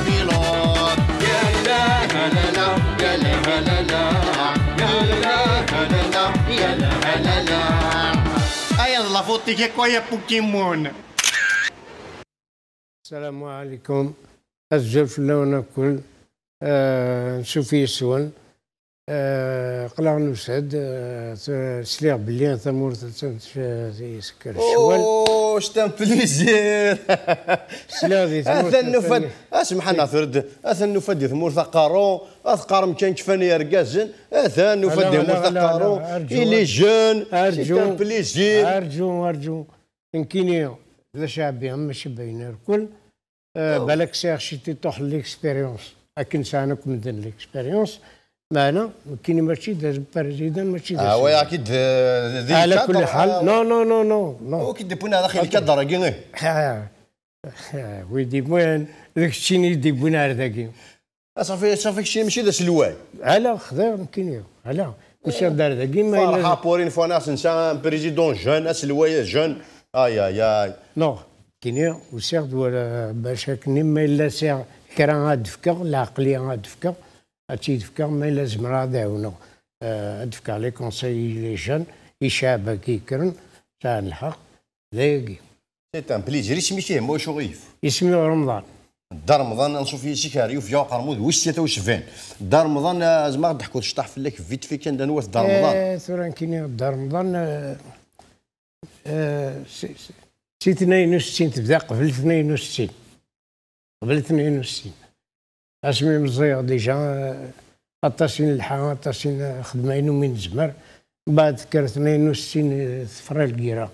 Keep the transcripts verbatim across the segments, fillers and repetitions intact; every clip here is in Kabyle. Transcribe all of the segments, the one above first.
Pilote. Yalla halala, yalla halala, yalla halala, yalla halala. Aya d la faute-ik akk, ay a Pokémon. Salam alaikum. Azul fell-awen akk. Eh, ansuf yes-wen. Eh, aql-aɣ nusa-d, eh, t-, sliɣ belli tamurt attan tc-, tesker ccwal. Oh, c'est un plaisir. Sliɣ di tmurt atan nufa-d, ah, semḥan, atan nufa-d di tmurt aqerru, ad teqqarem kan kfan yergazen, atan nufa-d di tmurt aqerru, il est jeune, c'est un plaisir. Arǧu, arǧu. Nekkini d acaɛbi, am mačči bayen irkul. Eh, balak sɛiɣ ciṭiṭuḥ n l'expérience. Akken sɛan akk medden l'expérience. Meɛna, nekkini mačči d aprésident, mačči d... Ah, aselway. Waya, akid, eh, di ala kulli ḥal. Non, non, non, non, non. Wi k-id-iwwin ar daxel lkadr-agi, eh? Ha, ha, wi d-iwwin, d keččini i d-iwwin ar dagi. Ah, safi, safi, keččini mačči d aselway. Ala, xdiɣ nekkini, ala. Usiɣ-d ar dagi, ma yella... Ferḥa, pour une fois, neɣ tensa un président jeune, aselway jeune. Ay, ay, ay. Non, nekkini usiɣ-d wala bac akken ma yella sɛiɣ kra ad d-fkeɣ, lɛeqliya ad d-fkeɣ, ad tt-id-fkeɣ, ma yella zemreɣ ad ɛiwneɣ, eh, ad d-fkeɣ les conseils i les jeunes, i ccɛab-agi yekkren, sɛan lḥeqq, d ayagi. C'est un plaisir. Isem-ik ihi, ma ulac aɣilif? Isem-iw Remḍan. Dda Remḍan, anṣuf yis-k ar yufya uqermud wis tlata u sebɛin. Dda Remḍan, eh, zemreɣ ad d-ḥkuɣ cṭaḥ fell-ak, vite fait kan, d anwa-t Dda Remḍan? Eh, tura nekkini Dda Remḍan, eh, eh, si, si, si tnayen u settin tebda, qbel tnayen u settin. Qbel tnayen u settin. Asmi meẓẓiyeɣ déjà, eh, aṭas i nelḥa, aṭas i nexdem ayen umi nezmer. Mbeɛd tekker tnayen u settin, eh, tefra lgira.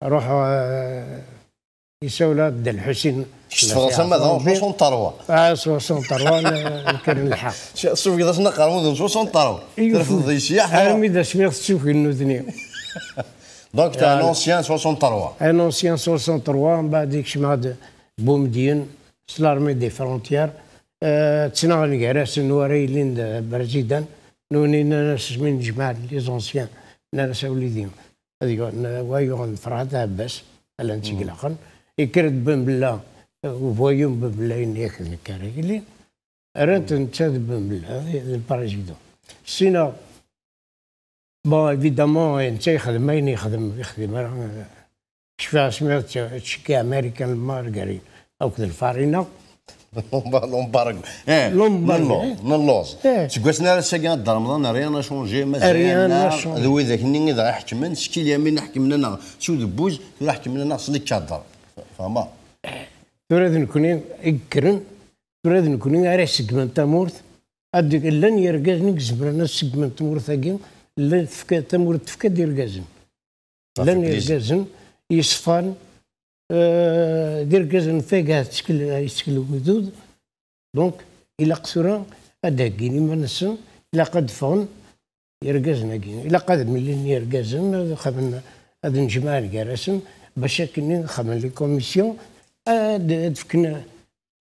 Ruḥeɣ, eh, isawel-aɣ Dda Lḥusin. Kečč teffɣeḍ s ama d soixante trois. Ah, soixante trois, n-, nekker nelḥa. Tessufgeḍ-asen aqermud n soixante trois. Terfdeḍ yesyaḥ. Armi d asmi ɣ-tessufgen nutni. Donc, t'es un ancien soixante trois. Un ancien soixante trois, mbeɛd i kecmeɣ-d Bumedyen, s l'armée des frontières, eh, ttnaɣen gar-asen wara yellin d président, nuni nnan-as, mi nejmaɛ les anciens, nnan-as a wlidi, ad yuɣen, wa yuɣen Ferḥat Ɛebbas, ala n Tiglaqen, yekker-d Benbella, eh, voyou Benbella, yenna-yak d nekk ara yili, rran-t netta d Benbella, d, d le président. Ssina, bon, évidemment, netta yexdem ayen yexdem, yexdem ara, eh, cfiɣ asmi ad t-, tcekkiɛ Marikan lmargarin akked lfarina. L'embargo. Eh, l'embargo, n lluẓ, eh. N lluẓ. Eh. Seg wass-nni ar ass-agi, a Dda Remḍan, rien n'a changé, mazal rien n'a changé. D widak-nni i dɣa iḥekmen, seg Ilyamin i ḥekmen-aneɣ s udebbuz, tura ḥekmen-aneɣ s lkadr. Fehmeḍ? Tura d nekkni i yekkren, tura d nekkni ara iseggmen tamurt. Ad d-, llan yergazen i izemren ad seggmen tamurt-agi, llan tefka, tamurt tefka-d irgazen. Llan irgazen yeṣfan, eh, d irgazen fagah tettkel, yettkel ugdud. Donc, ilaq tura ad d-heggin iman-nsen, ilaq ad d-ffɣen irgazen-agi. Ilaq ad mlilin irgazen, ad xedmen, ad nejmaɛen gar-asen, bac akken xedmen les commissions, ad, ad fken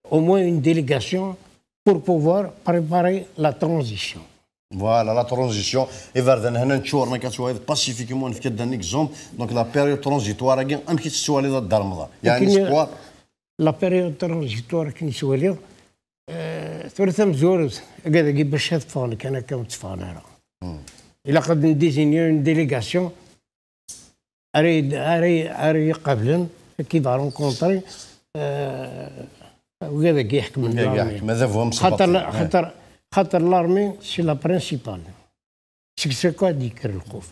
au moins une délégation pour pouvoir préparer la transition. Voilà, la transition. Iberdan hna ččuren, akka twaliḍ, pacifiquement, nefka-d un exemple. Donc, la période transitoire-agi, amek i tt-tettwaliḍ, a Dda Remḍan? Yeɛni, akken i-, espoir? La période transitoire, akken i ttwaliɣ, eh, tura tamezwarut, agad-agi bac ad ffɣen kan akka, ur tteffɣen ara. Hmm. Ilaq ad ndésigner une délégation ara yi-, ara yi-, ara yi-qablen, qui va rencontrer, euh, wigad-agi iḥekmen l'armée. Wigad-agi iḥekmen, d abu amesbaṭli. Xaṭer la-, xaṭer, xaṭer l'armée, c'est la principale. Seg-s akk ad d-yekker lxuf.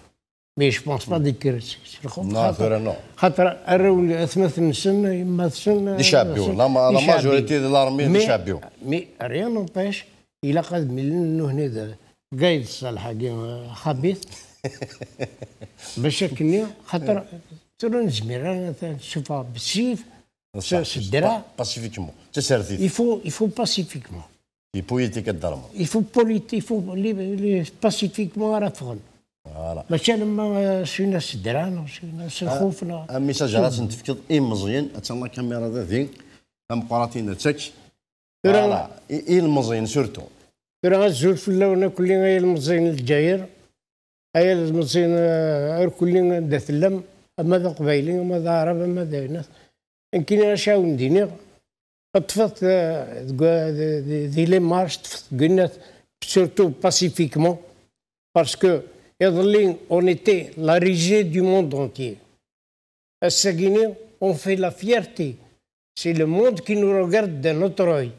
Mais je pense pas d-yekker seg-s lxuf. Non, xaṭer, tura non. Xaṭer arraw n atmaten-nsen, yemma-tsen, d iceɛbiwen. La ma-, la majorité de l'armée d iceɛbiwen. Mais, mais rien n'empêche, ilaq ad milen nnuhni d Gayd Ṣṣaleḥ-agi, eh, xabit. Bac akkenni, xaṭer tura nezmir ara t-, nessufeɣ bessif, s, s ddreɛ. Pa-, pacifiquement. D tasertit. Il faut, il faut pacifiquement. Di politique ad d-termeḍ. Il faut politi-, il faut li, li pacifiquement ara ffɣen. Voilà. Mačči alamma, eh, s wina s ddreɛ, neɣ s wina s lxuf, neɣ. Un message ara sen-tefkeḍ i imeẓyen, attan la caméra da din, tameqqrant-in d takk. Tura, voilà, i, i ilmeẓyen surtout. Tura azul fell-awen akk, ay ilmeẓyen n Lezzayer, ay ilmeẓyen, eh, irkelli anda tellam, ama d aqbayli, ama d aɛrab, ama d ayen. Nekkini acu ara wen-d-iniɣ, Ṭṭfet, euh, deg, di, di, di les marches, ṭṭfet deg winat, surtout pacifiquement, parce que iḍelli, on était la risée du monde entier. Ass-agini, on fait la fierté. C'est le monde qui nous regarde d'un autre œil.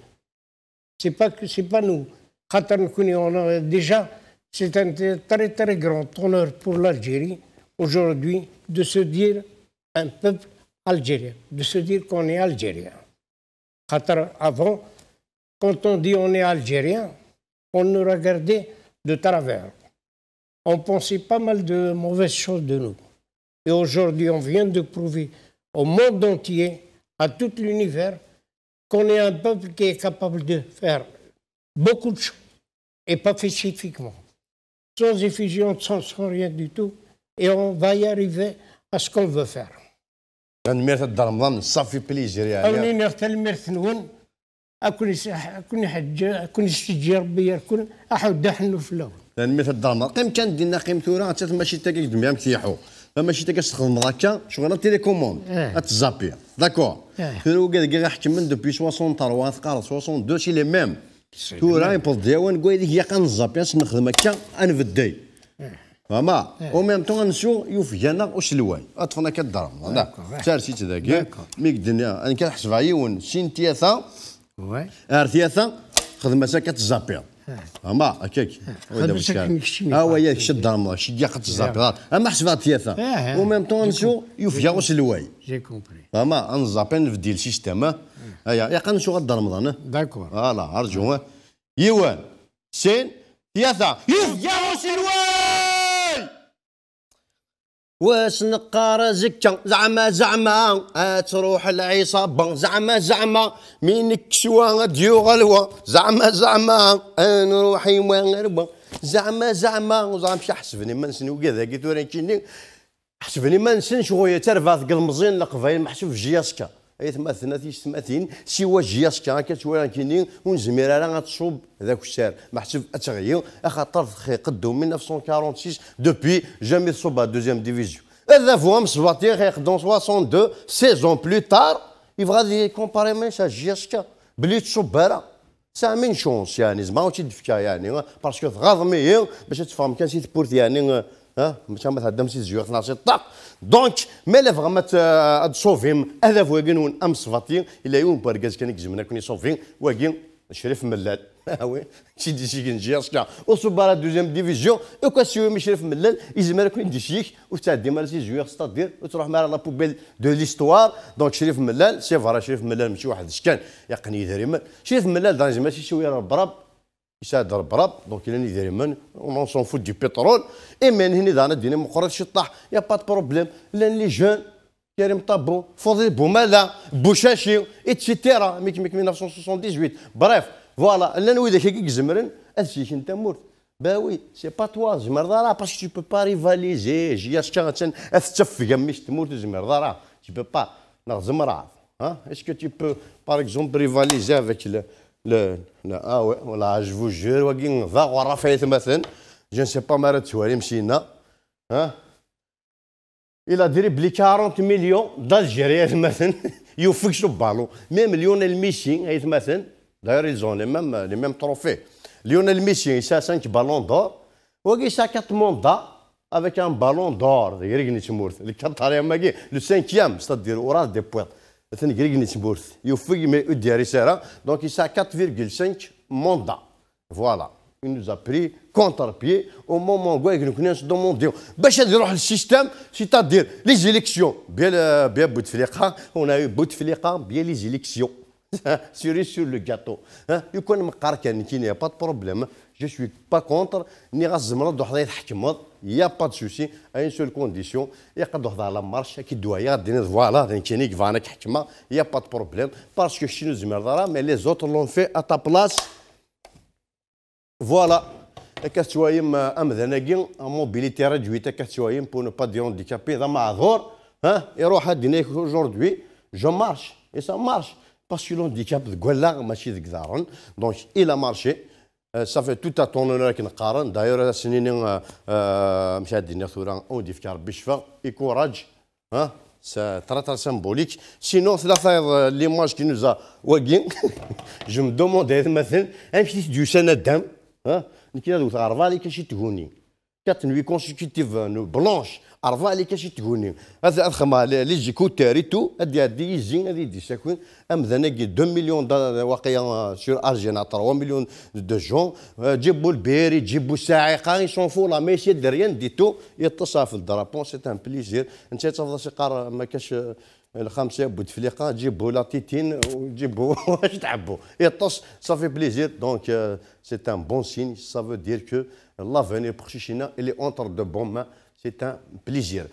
C'est pas que, c'est pas nous. Xaṭer nekni, on a déjà, c'est un très, très grand honneur pour l'Algérie aujourd'hui de se dire un peuple algérien, de se dire qu'on est algérien. Xaṭer avant, quand on dit on est algérien, on nous regardait de travers. On pensait pas mal de mauvaises choses de nous. Et aujourd'hui, on vient de prouver au monde entier, à tout l'univers, qu'on est un peuple qui est capable de faire beaucoup de choses, et pacifiquement, sans effusion, sans, sans rien du tout, et on va y arriver à ce qu'on veut faire. Tanemmirt a Dda Remḍan, ça fait plaisir. Awen-iniɣ tanemmirt-nwen, ad ken-is-, ad ken-iḥeǧǧ, ad ken-isseǧǧi Rebbi yir-ken, aḥuddu aḥennu fell-awen. Tanemmirt a Dda Remḍan. Qqim kan dinna, qqim tura, atta tmacint-agi i k-d-meyam tiḥu. Tamacint-agi ad s-txedmeḍ akka, ccɣel la télécommande, ad tzapiḍ. D'accord. Tura wigad-agi iḥekmen depuis soixante-trois, teqqareḍ soixante-deux, c'est les mêmes. Tura yewweḍ-d lawan deg waydeg ilaq ad nẓapi, ad s-nexdem akka, ad nbeddel. Fahma? En même temps, ad nsu yufeg-aneɣ uselway. Ad ṭṭfen akka Dda Remḍan. Sers-itt dagi. Mi k-d-nniɣ, nekk ad ḥesbeɣ yiwen, sin tyata, ar tyata, xdem-as akka tzapiḍ. Fahma? Akkak. Awa ya kečč Dda Remḍan, kečč ilaq ad tzapiḍ. Ama ḥesbeɣ tyata. En même temps, ad nsu yufeg-aɣ uselway. Fahma? Ad nẓapi, ad nbeddel système. Aya, ilaq ad nsu a Dda Remḍan. Voilà, arǧu. Yiwen, sin, tyata. Yufeg-aɣ uselway! Wass neqqar azekka, zeɛma, zeɛma, ad truḥ lɛiṣaba, zeɛma, zeɛma, mi nekkes wa ad d-yuɣal wa, zeɛma, zeɛma, ad nruḥ i wa ar wa, zeɛma, zeɛma, ur ẓer amek ḥesben iman-nsen wigad-agi tura nekkini, ḥesben iman-nsen ccɣel d tarbaɛt deg ilemẓiyen n Leqbayel meḥsub J S K. Aytmaten, a tiyessetmatin, siwa J S K akka ttwaliɣ nekkini, ur nezmir ara ad tṣubb d akessar, meḥsub ad teɣli, axaṭer txeqq-d en mille neuf cent quarante-six, depuis, jamais tṣubb à deuxième division. Adabu amesbaṭi ixeq-d en soixante-deux, seize ans plus tard, yebɣa ad comparer iman-is à J S K, belli ur tṣubb ara. Tesɛam une chance, yeɛni, zemreɣ ad tt-id-fkeɣ, yeɛni, parce que tɣaḍem-iyi bac ad teffɣem kan si tewwurt, yeɛni, ha, maca ma tɛeddam si tezwiɣt neɣ si ṭṭaq. Donc, ma la tebɣam ad, ad tṣubim adabu-agi-nwen amesbaṭi, yella yiwen n urgaz kan i izemren ad ken-iṣubi, wagi, Crif Mellal. Ah oui, si d-isigen J S K. Ur tṣubb ara deuxième division, akk ad tessiwim i Crif Mellal, izmer ad ken-id-islik, ur tettɛeddim ara si tezwiɣt, c'est-à-dire, ur tṛuḥem ara la poubelle de l'histoire. Donc, Crif Mellal, c'est vrai, Crif Mellal, mačči weḥd-s kan, yeqqen idrimen. Crif Mellal, dan, yezmer ad s-isiwi rebṛab, yesɛa-d rebṛab, donc, llan idrimen, on s'en fout du pétrole. Et mais, hini, dan, ad d-ini meqqrit ciṭṭaḥ, y a pas de problème. Llan les jeunes, Karim Tabou, Fodil Boumala, Bouchachi, et cetera. Mik, mik, mille neuf cent soixante-dix-huit. Bref, voilà, llan widak i izemren ad sliken tamurt. Ben oui, c'est pas toi, tzemreḍ ara, parce que tu peux pas rivaliser, J S K, attan, ad tettafeg am mmi-s tmurt, ur tzemreḍ ara, tu peux pas, neɣ tzemreḍ, hein? Est-ce que tu peux, par exemple, rivaliser avec le, le, le, ah ouais, voilà, je vous jure, wagi, d aɣuraf ay atmaten, je ne sais pas ma ara tettwalim sina, hein? Il a dribblé quarante millions d'Algériens, ay atmaten, yufeg s uballon. Même Lionel Messi, ay atmaten, d'ailleurs, ils ont les mêmes, les mêmes trophées. Lionel Messi, il a cinq ballons d'or. Wagi, il a quatre mandats avec un ballon d'or. Le Qatar, le cinquième, c'est-à-dire, au ras des poètes. Yufeg, mais ur d-yerri ara. Donc, il a quatre virgule cinq mandats. Voilà. Il nous a pris contre-pied au moment où nous nous demandons. Bac ad iruḥ le système, c'est-à-dire les élections. Bien, euh, bien Bouteflika, on a eu Bouteflika, bien les élections. Cerise sur le gâteau. Hein? Il n'y a pas de problème. Je ne suis pas contre. Il n'y a pas de souci. À une seule condition. Il n'y a pas de problème. Parce que si nous, mais les autres l'ont fait à ta place. Voilà. Akka tettwalim, euh, amdan-agi, mobilité réduite, akka tettwalim, pour ne pas dire handicapé, d ameɛdur, hein, iruḥ ad d-ini aujourd'hui, je marche, et ça marche, parce que l'handicap deg wallaɣ, mačči deg iḍarren, donc il a marché, euh, ça fait tout à ton honneur, akken qqaren, d'ailleurs, ad as-nini, euh, euh, amek ad d-iniɣ tura, ad wen-d-yefk Rebbi ccfa, et courage, hein, C'est très, très symbolique. Sinon, tella tayeḍ, euh, l'image qui nous a, wagi, je me demande, aytmaten, amek i t-id-yusa naddam? Hein? Nekk ad wteɣ rebɛa likac i tguni. Quatre nuits consécutives, euh, blanches, rebɛa likac i tguni. Ad, ad xedmeɣ les, les écouteurs et tout, ad d-iɛeddi yizi, ad yi-d-isaki amdan-agi deux millions de, waqila, euh, sur Alger, neɣ trois millions de gens. Euh, ǧibu lbir, ǧibu saɛiqa, il s'en fout, la Messi, de rien du tout. Yeṭṭes ɣef le drapeau, c'est un plaisir. Netta yettafeḍ-as iqqar, ma kac, euh, lxamsa n Bouteflika, ǧibu la titine, ǧibu acu tḥebbu. Yeṭṭes, ça fait plaisir. Donc, euh, c'est un bon signe. Ça veut dire que l'avenir pour Chichina, il est entre de bonnes mains. C'est un plaisir.